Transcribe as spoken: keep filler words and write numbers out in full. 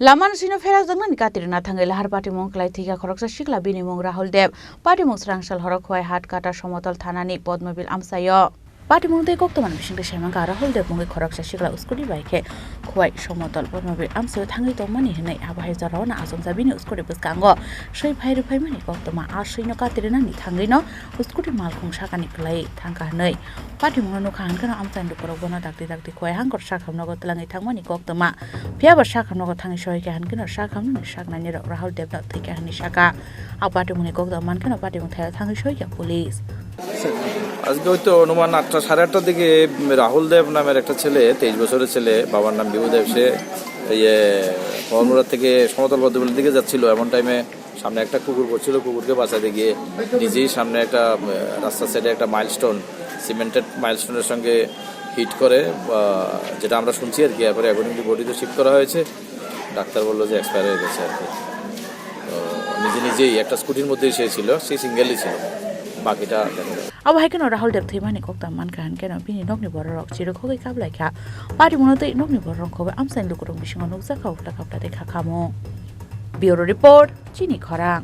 Lamano sino pherakjaknani katirina thangwi lahar patimung khlai thwikha khoroksa sikla, bini mung Rahul Deb. Patimung srangsal horo Khowai Hatkata Somotol thanani Podmobil amchaio. Patimung tei koktwmani bisingtwi saimankha Rahul Deb mungwi khoroksa sikla scooty bai khe Khowai Somotol Podmobil amchaio thangwi tongmani hwnwi. Abo hai jorao no achomsa bini scooty bwskango swi phai rwphaimani koktwma. A swino katirinani thangwino scooty malkhung sakani kwlai thangkha hwnwi patimungno nukha hwnkheno amchaini lukurok bono dakti dakti Khowai hangkor sakhamnogo twlangwi thangmani koktwma. Phiya bo sakhamnogo thangwi sohikha hwnkheno sakhamnoni saknainirok Rahul Debno thwikha hwnwi sakha. A patimungni koktwma mankheno patimung thaio thangwi sohikha police. আজকে হয়তো অনুমান আটটা, সাড়ে আটটার দিকে রাহুল দেব নামের একটা ছেলে, তেইশ বছরের ছেলে, বাবার নাম বিভু দেব, সে ইয়ে কমলমুড়া থেকে সমতল পদ্মবিলের দিকে যাচ্ছিল। এমন টাইমে সামনে একটা কুকুর পড়ছিল, কুকুরকে বাঁচাতে গিয়ে নিজেই সামনে একটা, আহ, রাস্তার সাইডে একটা মাইলস্টোন, সিমেন্টেড মাইলস্টোনের সঙ্গে হিট করে, আহ, যেটা আমরা শুনছি আর কি। এরপরে অ্যাকর্ডিংলি বডি তো শিফট করা হয়েছে, ডাক্তার বললো যে এক্সপায়ার হয়ে গেছে আর কি। তো নিজে নিজেই একটা স্কুটির মধ্যেই সে ছিল, সে সিঙ্গেলই ছিল, বাকিটা দেখা যাবে। Abo hai kheno Rahul Deb thwimani koktwma mankha hwnkheno bini nokni bororok chirikhogwi kaplaikha. Patimungno tei nokni bororok khogwi amchaini lukurok bisingo nukjakha uphla kapla tei kha khamung. Bureau Report, Chini Khorang.